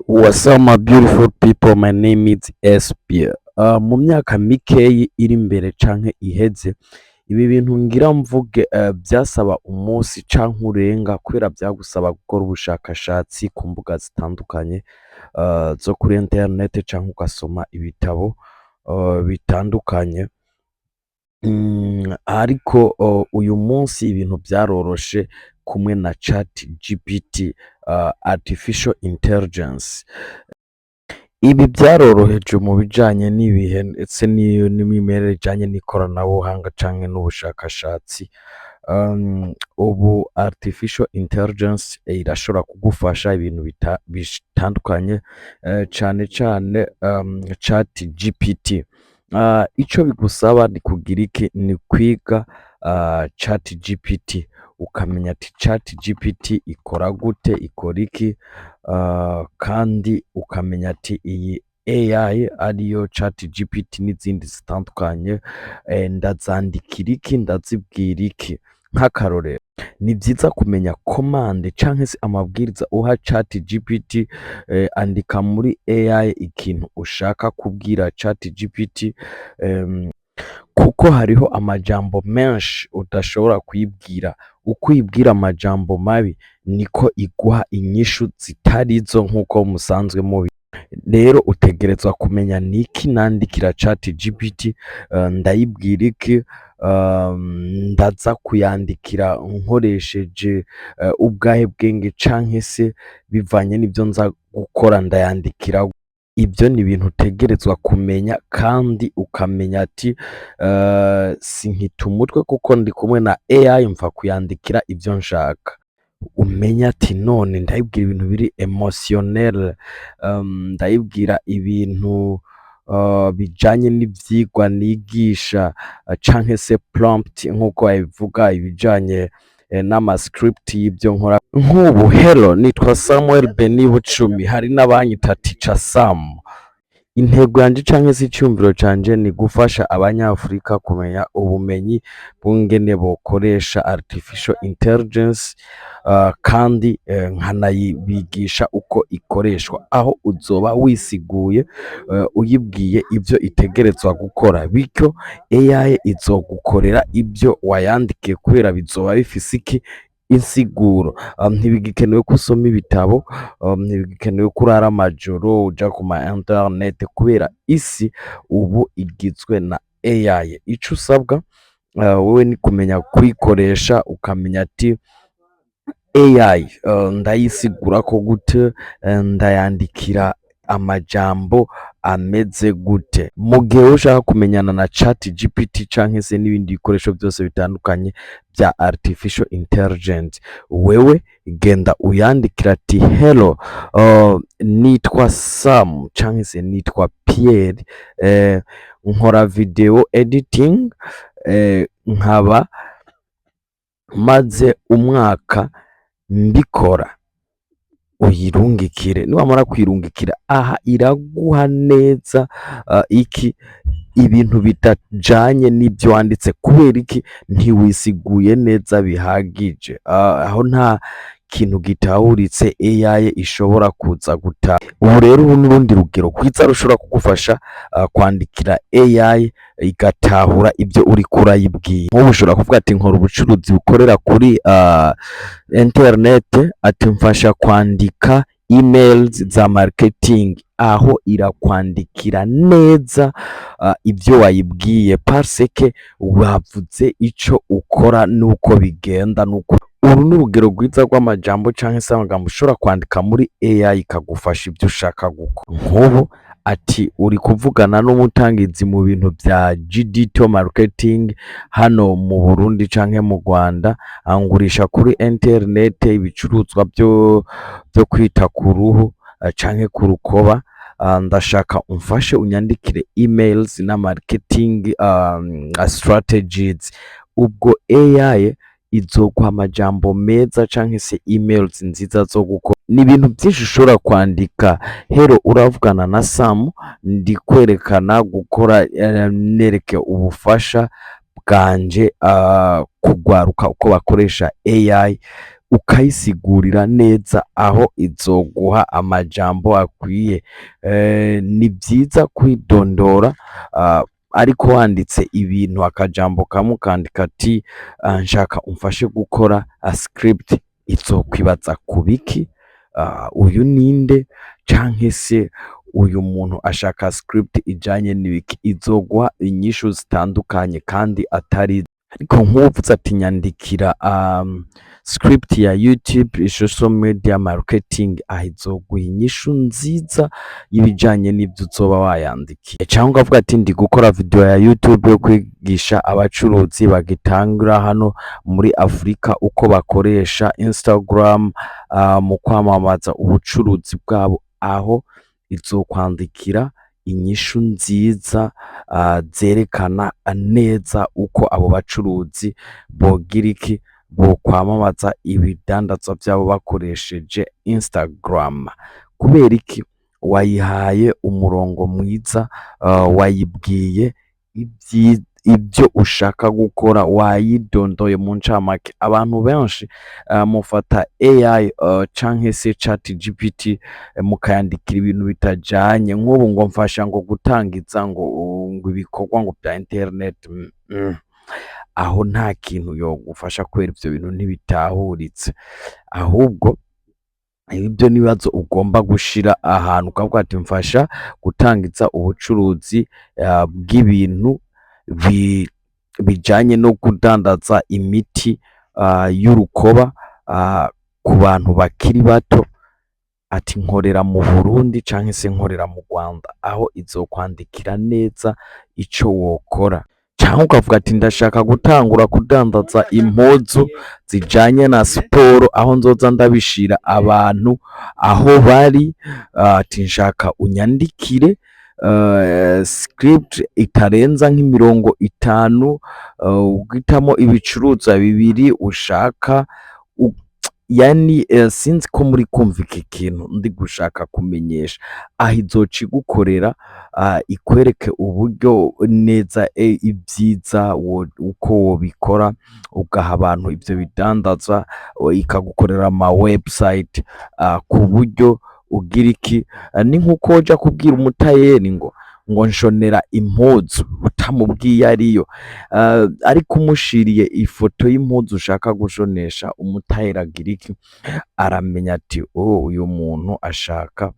What's up, my beautiful people? My name is SP. Mu myaka mikeyi iri imbere canke iheze, ibi bintu ngira mvuge vyasaba umunsi canke urenga, kubera vyagusaba gukora ubushakashatsi ku mbuga zitandukanye zo kuri internet, canke ugasoma ibitabo bitandukanye. Ariko uyu munsi ibintu vyaroroshe kumwe na ChatGPT, artificial intelligence. Ibi vyaroroheje mu bijanye n'ibihe ndetse n'imimerere ijanye n'ikoranabuhanga canke n'ubushakashatsi. Ubu artificial intelligence irashobora kugufasha ibintu bitandukanye, cane cane ChatGPT. Ico bigusaba ni kugira iki? Ni kwiga ChatGPT, ukamenya ati ChatGPT ikora gute, ikora iki, kandi ukamenya ati iyi AI ariyo ChatGPT n'izindi zitandukanye, ndazandikira iki, ndazibwira iki? Nk'akarorero, ni vyiza kumenya commande canke se amabwiriza uha ChatGPT. Andika muri AI ikintu ushaka kubwira ChatGPT, kuko hariho amajambo menshi udashobora kuyibwira. Uko uyibwira amajambo mabi, niko iguha inyishu zitarizo nkuko musanzwe mubizi. Rero utegerezwa kumenya: niki nandikira ChatGPT, ndayibwira iki, ndaza kuyandikira nkoresheje ubwahe bwenge, canke se bivanye n'ivyo nza gukora ndayandikira? Ivyo ni ibintu utegerezwa kumenya, kandi ukamenya ati sinkita umutwe kuko ndi kumwe na AI, mfa kuyandikira ivyo nshaka. Umenye ati none ndayibwira ibintu biri émotionnel, ndayibwira ibintu bijanye n'ivyigwa nigisha, canke se prompt nk'uko babivuga, ibijanye n'ama script y'ivyo nkora? Nk'ubu: "Hello, nitwa Samuel Beni Bucumi, hari n'abanyita Teacher Sam. Intego yanje canke se iciyumviro canje ni gufasha abanyafurika kumenya ubumenyi bw'ingene bokoresha artificial intelligence, kandi nkanayibigisha uko ikoreshwa." Aho uzoba wisiguye, uyibwiye ivyo itegerezwa gukora, bityo AI izogukorera ivyo wayandikiye, kubera bizoba bifise iki? Insiguro. Ntibigikenewe ko usoma ibitabo, ntibigikenewe ko urara amajoro uja ku ma internet, kubera isi ubu igizwe na AI. Ico usabwa wewe ni kumenya kuyikoresha, ukamenya ati AI ndayisigurako gute, ndayandikira amajambo ameze gute? Mu gihe ushaka kumenyana na ChatGPT canke se n'ibindi bikoresho vyose bitandukanye vya artificial intelligence, wewe genda uyandikira ati: "Hello, nitwa Sam canke se nitwa Pierre, nkora video editing, nkaba maze umwaka mbikora." Uyirungikire. Niwamara kuyirungikira, aha iraguha neza iki? Ibintu bitajanye n'ivyo wanditse. Kubera iki? Ntiwisiguye neza bihagije. Aho nta kintu gitahuritse AI ishobora kuza guta. Ubu rero, ubu n'urundi rugero rwiza rushobora kugufasha kwandikira AI igatahura ibyo uriko urayibwira. Nk'ubu ushobora kuvuga ati: "Nkora ubucuruzi bukorera kuri internet", ati: "Mfasha kwandika emails za marketing." Aho irakwandikira neza ibyo wayibwiye, parce que wavuze ico ukora nuko bigenda nuko. Uru ni urugero rwiza rw'amajambo canke se amagambo ushobora kwandika muri AI ikagufasha ibyo ushaka gukora. Nk'ubu ati: "Uri kuvugana n'umutangizi mu bintu vya digital marketing hano mu Burundi canke mu Rwanda, angurisha kuri internet ibicuruzwa vyo kwita ku ruhu canke ku rukoba. Ndashaka umfashe unyandikire emails na marketing strategies." Ubwo AI izoguha amajambo meza canke se emails nziza zo gukora. Ni ibintu byinshi ushobora kwandika: "Hello, uravugana na Sam, ndi kwerekana gukora, nereke ubufasha bwanje kugwaruka uko bakoresha AI." Ukayisigurira neza, aho izoguha amajambo akwiye. Ni vyiza kwidondora, ariko wanditse ibintu akajambo kamwe, ukandika ati: "Nshaka umfashe gukora script", izokwibaza ku biki? Uyu ninde? Canke se uyu muntu ashaka script ijanye n'ibiki? Izoguha inyishu zitandukanye kandi atari. Ariko nk'uwuvuze ati: "Nyandikira script ya YouTube, social media marketing", aho izoguha inyishu nziza y'ibijanye n'ivyo uzoba wayandikiye. Canke ukavuga ati: "Ndi gukora video ya YouTube yo kwigisha abacuruzi bagitangura hano muri Afrika uko bakoresha Instagram mu kwamamaza ubucuruzi bwabo", aho izokwandikira inyishu nziza zerekana neza uko abo bacuruzi bogira iki, bokwamamaza ibidandazwa vyabo bakoresheje Instagram. Kubera iki? Wayihaye umurongo mwiza, wayibwiye ivyo ushaka gukora, wayidondoye mu ncamake. Abantu benshi mufata AI canke se ChatGPT, mukayandikira ibintu bitajanye, nk'ubu ngo: "Mfasha ngo gutangiza ngo ibikorwa ngo vya internet". Aho nta kintu yogufasha, kubera ivyo bintu ntibitahuritse. Ahubwo ibyo n'ibibazo ugomba gushira ahantu, ukavuga ati: "Mfasha gutangiza ubucuruzi bw'ibintu bijanye no kudandaza imiti y'urukoba ku bantu bakiri bato", ati: "Nkorera mu Burundi canke se nkorera mu Rwanda". Aho izokwandikira neza ico wokora. Canke ukavuga ati: "Ndashaka gutangura kudandaza impuzu zijanye na siporo, aho nzoza ndabishira abantu aho bari", ati: "Nshaka unyandikire script itarenza nk'imirongo 5, uguhitamwo ibicuruzwa bibiri ushaka". Yani sinzi ko muri kumva iki kintu ndi gushaka kumenyesha. Aho izoca igukorera, ikwereke uburyo neza, ibyiza uko wobikora, ugaha abantu ivyo bidandazwa, ikagukorera ama website ku buryo ugira iki. Ni nkuko woja kubwira umutayeri ngo nshonera impuzu utamubwiye ariyo, ariko umushiriye ifoto y'impuzu ushaka gushonesha, umutayeri agira iki? Aramenya ati: "Oh, uyu muntu ashaka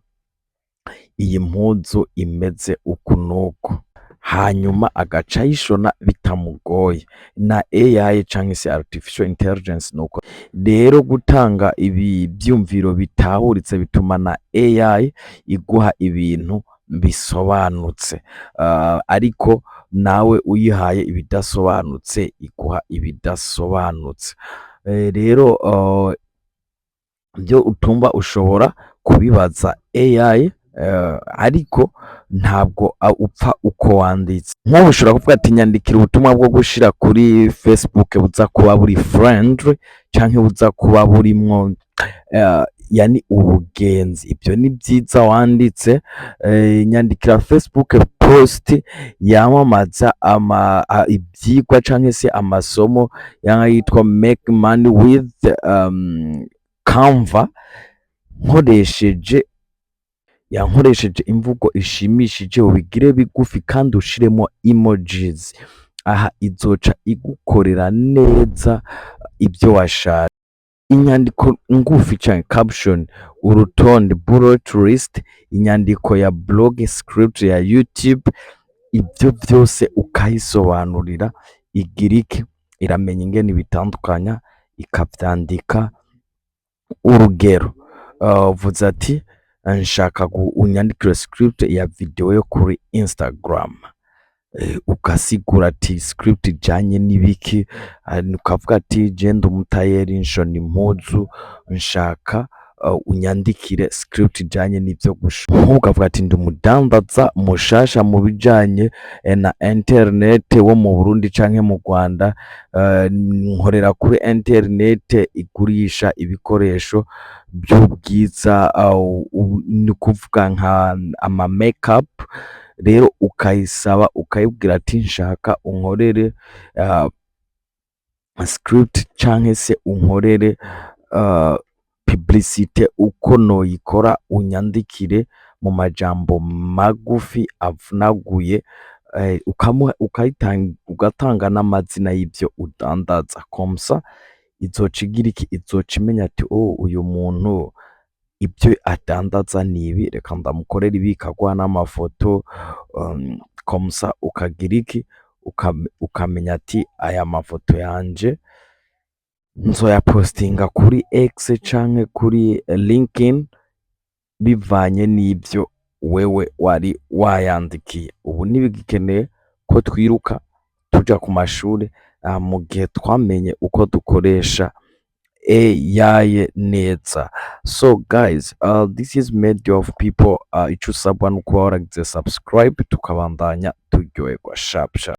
iyi mpuzu imeze uku n'uku", hanyuma agaca ayishona bitamugoye. Na AI canke se artificial intelligence nuko rero, gutanga ibi vyumviro bitahuritse bituma na AI iguha ibintu bisobanutse, ariko nawe uyihaye ibidasobanutse iguha ibidasobanutse. Rero ivyo utumva ushobora kubibaza AI, ariko ntabwo upfa uko wanditse. Nk'ubu ushobora kuvuga ati: "Nyandikira ubutumwa bwo gushira kuri Facebook buza kuba buri friendly canke buza kuba burimwo yani ubugenzi". Ivyo ni vyiza wanditse. Nyandikira Facebook post yamamaza ivyigwa canke se amasomo yitwa Make Money with Canva, nkoresheje imvugo ishimishije, ubigire bigufi kandi ushiremo emojis. Aha izoca igukorera neza ibyo washatse. Inyandiko ngufi canke caption, urutonde bullet list, inyandiko ya blog, script ya YouTube, ibyo byose ukayisobanurira, igira iki? Iramenya ingene ibitandukanya ikavyandika. Urugero, uvuze ati: "Nshaka unyandikire script ya video yo kuri Instagram", ugasigura ati script ijanye n'ibiki, ukavuga ati: "Je ndi umutayeri, nshona impuzu, nshaka unyandikire script ijanye n'ivyo gushona". Nk'ubu ukavuga ati: "Ndi umudandaza mushasha mu bijanye na internet wo mu Burundi canke mu Rwanda, nkorera kuri internet igurisha ibikoresho by'ubwiza, ni ukuvuga nka ama makeup". Rero ukayisaba, ukayibwira ati: "Nshaka unkorere script canke se unkorere Publicité uko noyikora, unyandikire mu majambo magufi avunaguye, ugatanga n'amazina y'ivyo udandaza. Comme ça izoca igira iki? Izoca imenya ati: "Oh, uyu muntu ibyo adandaza nibi, reka ndamukorera ibi." Ikaguha n'amafoto. Comme ça ukagira iki? Ukamenya ati: "Aya mafoto yanje nzoyapostinga kuri X canke kuri LinkedIn," bivanye n'ivyo wewe wari wayandikiye. Ubu ntibigikeneye ko twiruka tuja ku mashure mu gihe twamenye uko dukoresha AI neza. So guys, this is Media of People. Ico usabwa nukuba waragize subscribe, tukabandanya turyoherwa sharp sharp.